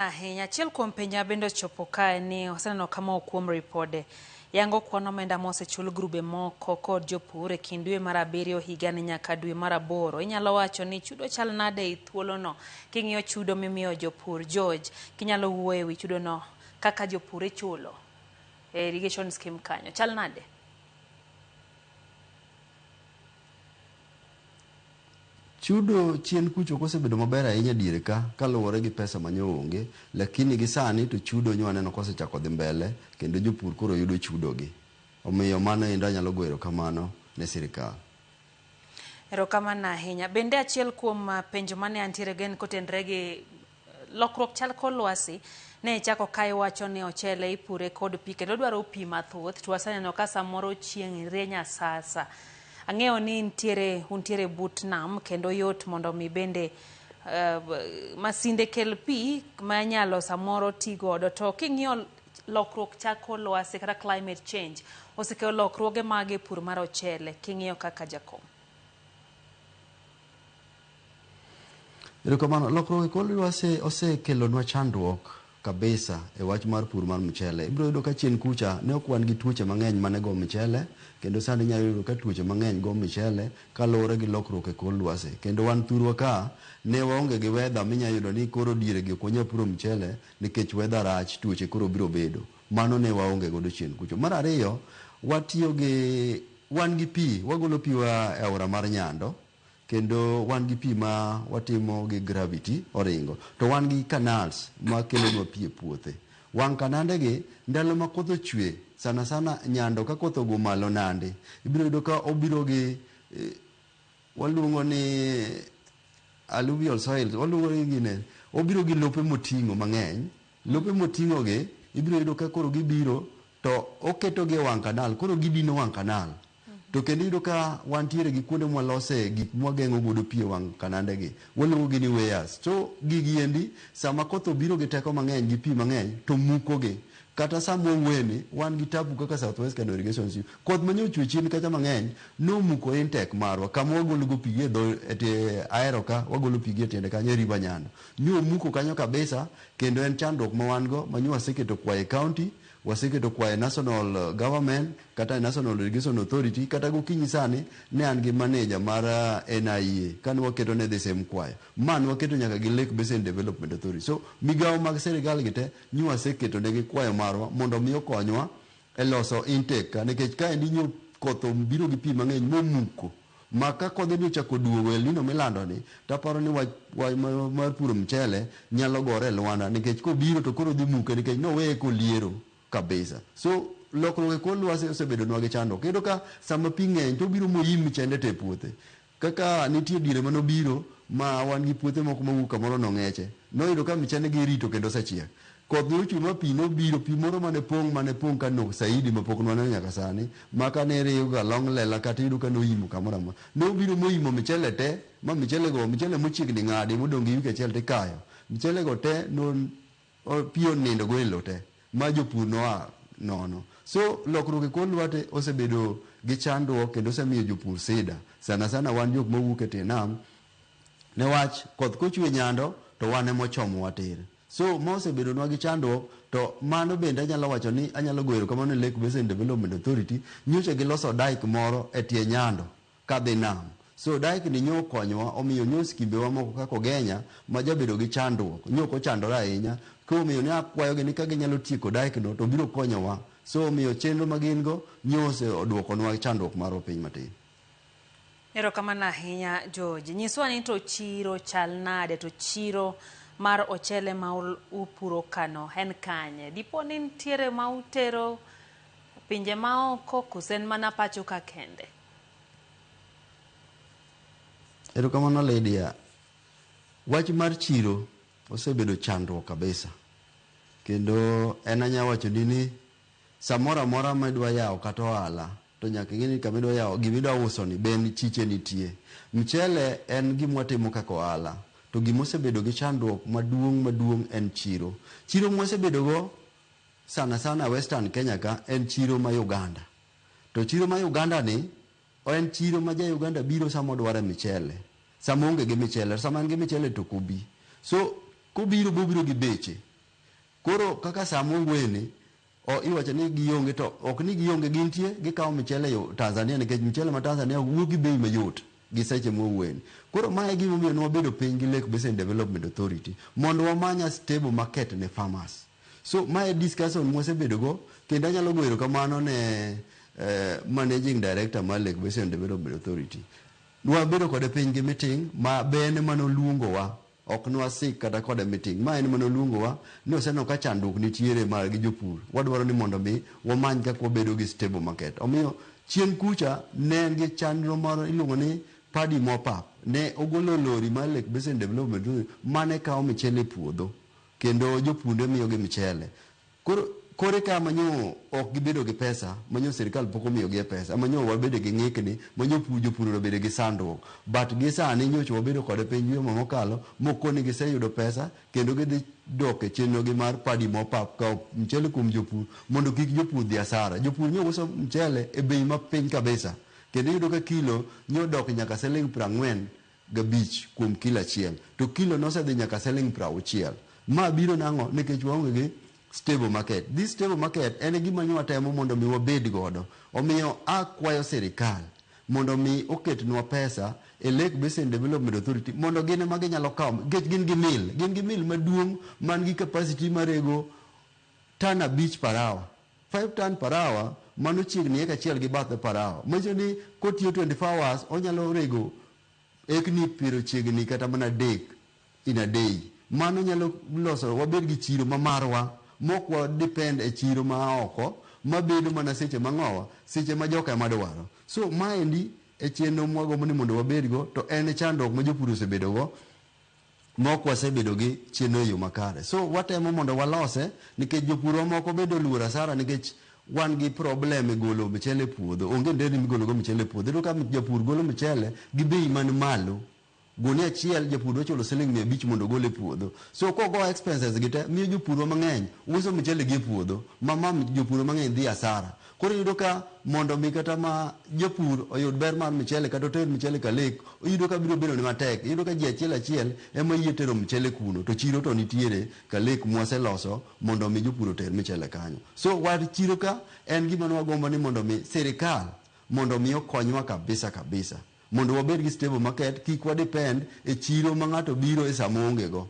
Ahinya. Achiel kuom penjo bende ochopo kae ni oseneno kama kuom ripode yango kwan omenda mosechul grube moko kod jopur e kind dwe mar abiriyo higani nyaka dwe mar aboro. Inyalo wacho ni chudo chal nade e thuolono king'iyo chudo mimiyo jopur? George, kinyalo wuoyo e wi chudono kaka jopur ichulo e irrigation scheme kanyo, chal nade? Chudo chien kucho ok osebedo maber ahinya diere ka kaluwore gi pesa ma nyo onge, lakini gi sani to chudo nyo aneno kosechako dhi mbele kendo jopur koro yudo chudo gi. Omiyo mano endo anyalo goyo erokamano ne sirikal. Erokamano ahinya. Bende achiel kuom penjo mane antiere go en kotenre gi lokruok chal kor lwasi. Ne ichako ka iwacho ni ochele ipure kod pi kendo dwaro pi mathoth, to waseneno ka samoro chieng' rieny asasa. Ang'eyo ni nitiere untiere but nam kendo yot mondo mi bende masinde kel pi ma inyalo samoro ti godo. To king'iyo lokruok chal kor lwasi kata climate change osekelo lokruoge mage e pur mar ochele king'iyo kaka jakom? Erokamano. Lokruok e kor lwasi osekelonwa chandruok kabisa e wach mar pur mar mchele. Ibiro yudo ka chien kucha ne ok wan gi tuoche mang'eny mane go mchele, kendo sani inyalo yudo ka tuoche mang'eny go mchele kaluwore gi lokruok e kor lwasi. Kendo wan thurwa ka ne waonge gi weather minyalo yudo ni koro diere gi ok wanyal puro mchele nikech weather rach, tuoche koro biro bedo. Mano ne waonge godo chien kucho. Mar ariyo, watiyo gi wan gi pi, wagolo pi wa e aora mar Nyando, kendo wan gi pi ma watimo gi gravity oringo, to wan gi canals ma kelonwa pi e puothe. Wang' kanande gi, ndalo ma koth ochwe, sana sana Nyando ka koth ogo malo nandi, ibiro yudo ka obiro gi waluongo ni alluvial soils, waluongo ni gine, obiro gi lope moting'o mang'eny. Lope moting'o gi, ibiro yudo ka koro gibiro to oketo gi e wang' kanal, koro gidino wang' kanal. To kendo iyudo ka wantiere gi kuonde mwalose gik mwageng'o godo pi e wang' kanande gi, waluongo gi ni weirs. So gigi endi sama koth obiro gi teko mang'eny gi pi mang'eny to muko gi. Kata sama wawuoye ni wan gi tabu kaka South West Kano Irrigation Scheme. Koth manyo ochwe chien kacha mang'eny nomuko intake marwa kama wagolo go pi gi e dho e tie Ahero ka wagolo pi gi e tiende kanyo e River Nyando. Nyo omuko kanyo kabisa kendo en chandruok ma wan go ma nyo waseketo kwayo e county, waseketo kwayo e national government kata e National Irrigation Authority. Kata gokinyi sani ne an gi manager mar NIA kane waketo ne the same kwayo. Ma ne waketo nyaka gi Lake Basin Development Authority. So migawo mag sirikal gi te nyo waseketo negi kwayo marwa mondo mi okonywa e loso intake ka, nikech kaendi nyo koth obiro gi pi mang'eny momuko ma ka kodhe ni ochako duogo El Nino milando ni, taparo ni wach mar puro mchele nyalo gore e lwanda, nikech kobiro to koro dhi muke nikech noweye koliero kabisa. So lokruok e kor lwasi osebedonwa gi chandruok. Iyudo ka sama pi ng'eny to obiro moim mchende te e puothe. Kaka nitie diere manobiro ma wan gi puothe moko mawuok kamoro nong'eche. Noyudo ka mchende gi irito kendo osechiek. Koth ne ochwe ma pi nobiro, pi moro mane pong' mane pong' ka nok saidi mapok nwaneno nyaka sani, ma kane iriwo ga long lela kata iyudo ka noimo kamoro amora. Nobiro moimo michele te, ma michele go, michele mochiegni ng'adi modong' gi wik achiel tikayo. Michele go te no pi onindo go e lowo te, ma jopur noa nono. So lokruok e kor lwasi osebedo gi chandruok kendo osemiyo jopur sida. Sana sana wan jok mawuok e tie nam, newach koth kochwe Nyando to wan ema ochomowa tir. So ma osebedonwa gi chandruok, to mano bende anyalo wacho ni anyalo goyo erokamano ne Lake Basin Development Authority, nyocha giloso dike moro e tie Nyando kadhi nam. So dike ni nyo okonyowa, omiyo nyo skimbewa moko kaka Ogenya ma jabedo gi chandruok, nyo ok ochandore ahinya. Koro omiyo ne akwayogi ni ka ginyalo tieko dike no to biro konyowa. So omiyo chenro ma gin go nyo oseduokonwa chandruok marwa piny matin. Erokamano ahinya George. Nyiswa ni to chiro chal nade, to chiro mar ochele ma upuro kano en kanye? Dipo ni nitiere ma utero pinje maoko koso en mana pacho ka kende? Erokamano Lydia. Wach mar chiro osebedo chandruok kabisa. Kendo en anya wacho ni ni samoro amora ma idwa yawo kata ohala to nyaka ing'e ni kama idwa yawo gima idwa uso ni be chiche nitie. Mchele en gima watimo kaka ohala, to gima osebedo gi chandruok maduong' maduong' en chiro. Chiro mwasebedo go sana sana Western Kenya ka en chiro ma Uganda. To chiro ma Uganda ni en chiro ma ja Uganda biro sama odwaro michele. Sama oonge gi michele, sama en gi michele to ok obi. So kobiro bobiro gi beche. Koro kaka sama wawuoyeni, iwacho ni gionge to ok ni gionge, gintie, gikawo michele yo Tanzania nikech michele ma Tanzania wuok gi bei mayot gi seche mwawuoyeni. Koro mae e gimomiyo ne wabedo piny gi Lake Basin Development Authority mondo wamany a stable market ne farmers. So mae discussion mwasebedo go kendo anyalo goyo erokamano ne managing director mar Lake Basin Development Authority. Wabedo kode piny gi meeting ma be en ema noluongowa, ok nwasik kata kode meeting. Ma en ema noluongowa ni oseneno ka chandruok nitiere mar gi jopur. Wadwaro ni mondo mi wamany kaka wabedo gi stable market. Omiyo chien kucha ne en gi chenro moro iluongo ni Paddy Mop Up. Ne ogolo lori mar Lake Basin Development Authority mane kawo michele e puodho kendo jopur ne miyogi michele. Koro kore ka manyo ok gibedo gi pesa, manyo sirikal pok omiyogi e pesa, manyo wabedo gi ng'ikni, manyo jopur obedo gi sandruok. But gi sani nyocha wabedo kode piny juma mokalo mokoni giseyudo pesa kendo gidhi dok e chenro gi mar Paddy Mop Up kawo mchele kuom jopur mondo kik jopur dhi asara. Jopur nyo uso mchele e bei mapiny kabisa kendo iyudo ka kilo nyo dok nyaka siling 45 kuom kilo achiel to kilo nosedhi nyaka siling 60. Ma biro nang'o? Nikech waonge gi stable market. This stable market en gima nyo watemo mondo mi wabed godo. Omiyo akwayo sirikal mondo mi oketnwa pesa e Lake Basin Development Authority mondo gin ema ginyalo kawo nikech gin gi mill, gin gi mill maduong' man gi capacity marego tan 5 per hour. 5 ton per hour mano chiegni eka achiel gi bathe per hour. Manyiso ni kotiyo 24 hours onyalo rego ekni piero chiegni kata mana 3 in a day. Mano nyalo loso wabed gi chiro ma marwa mok wa depend e chiro ma oko mabedo mana seche mang'owa, seche ma joka ema dwaro. So maendi e chenro mwagombo ni mondo wabedgo to en e chandruok ma jopur osebedo go mok wasebedo gi chenro e yo makare. So watemo mondo walose nikech jopurwa moko bende oluor asara nikech wan gi problem e golo mchele e puodho. Onge nderni migolo go mchele e puodho. Iyudo ka japur golo mchele gi bei man malo. Gunia achiel japur dwa chulo siling 500 mondo ogol e puodho. So kogo expenses gi te miyo jopurwa mang'eny uso mchele gi e puodho ma jopurwa mang'eny dhi asara. Koro iyudo ka mondo mi kata ma japur oyud ber mar mchele kata oter mchele ka lake, iyudo ka biro bedo ne matek. Iyudo ka ji achiel achiel ema yie tero mchele kuno to chiro to nitiere ka lake mwaseloso mondo mi jopur oter mchele kanyo. So wach chiro ka en gima ne wagombo ni mondo mi sirikal mondo mi okonywa kabisa kabisa. Mondo wabed gi stable market, kik wa depend e chiro ma ng'ato biro e sama oonge go.